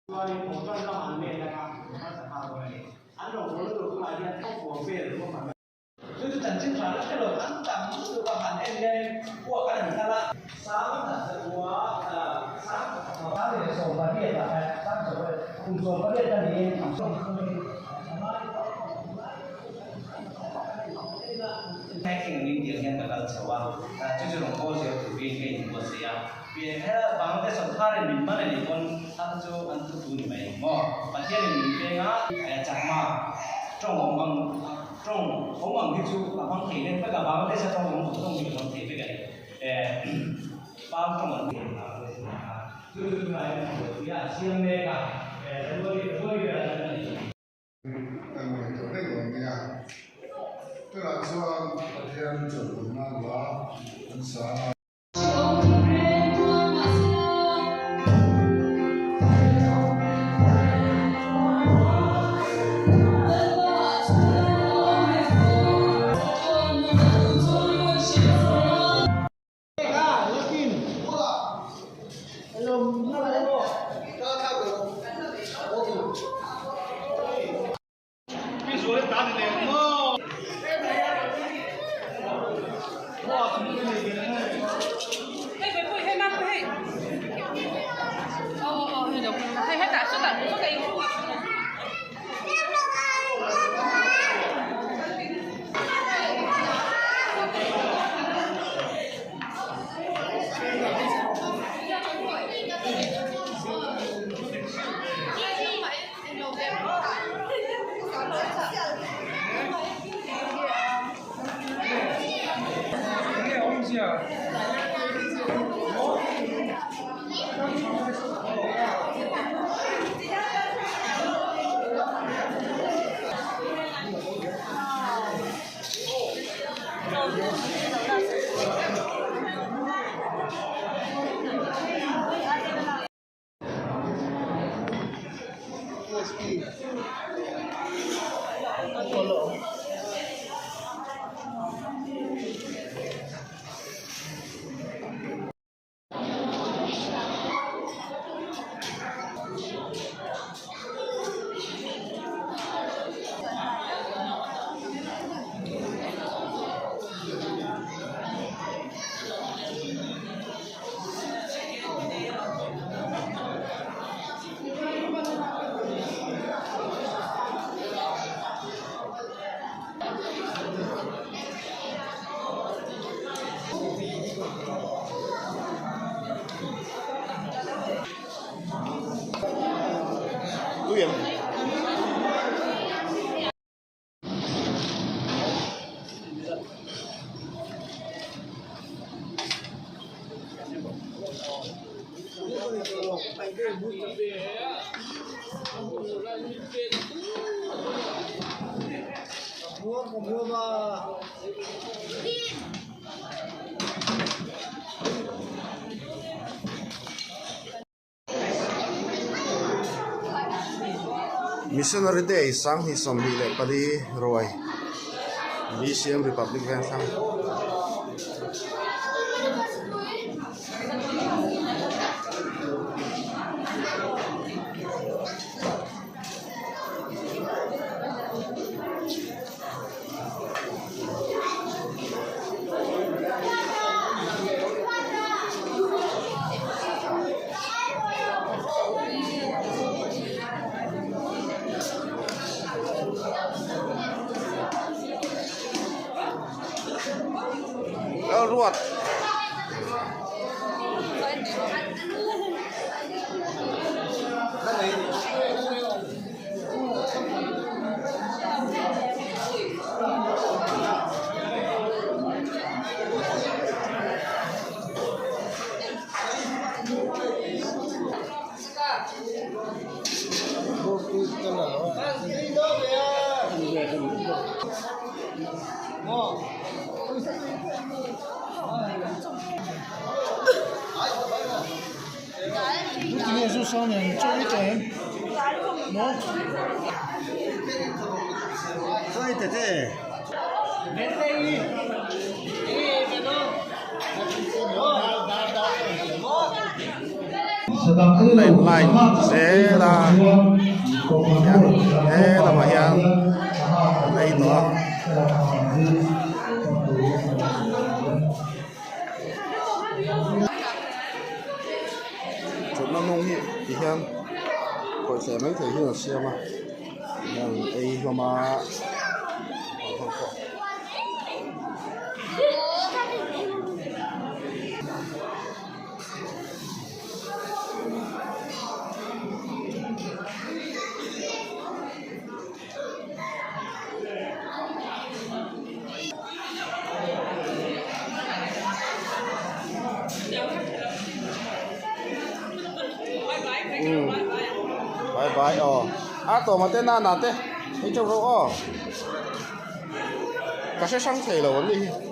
Chuanin Kohhran ramah an let anga harsat nghal dawn a ni. An rawngbawlna tur kawngah hian khawpuam vel ruahmanna. Chu chu chanchin tha la hre lo an tam lutuk a han en hianin puak an han kal a. Sang khat zakua sang sang leh 18 ah sang sawm kum 18 a niin Hiking angin tiang hian ka kal chho a, chu chu rawn call zel turin ka inbuatsaih a. Bangladesh sawrkarin min man a nih pawn a kha chu an thu thu ni mai ang maw? Pathianin min peng a, Chakma tawng awm ang tawng awm ang hi chu a hmang thei deuh vek a, Bangladesh a tawng awm ang tawng hi ka hmang thei vek a ni. Pau tawng an ti Bangladesh ah khan. Chu chu tunah hian buaipui a an siam mek a, January February velah chuan a ni. Kan ngaihtuah daih lo nia. Tunah chuan Pathian chawlhpui nan la an sa a. Tui em? Missionary Day 2024 ruai BCM Republic Vengthlang. Ruat. An la in line zel a hian he lamah hian an ei tawh a. Chawlhna hnung hi ti hian khawih hle mai thei hian a siam a tihian an ei hlawm a. Bye bye aw a tawm ate nana te hei teuh rawh aw ka hre hrang thei lo an nih hi.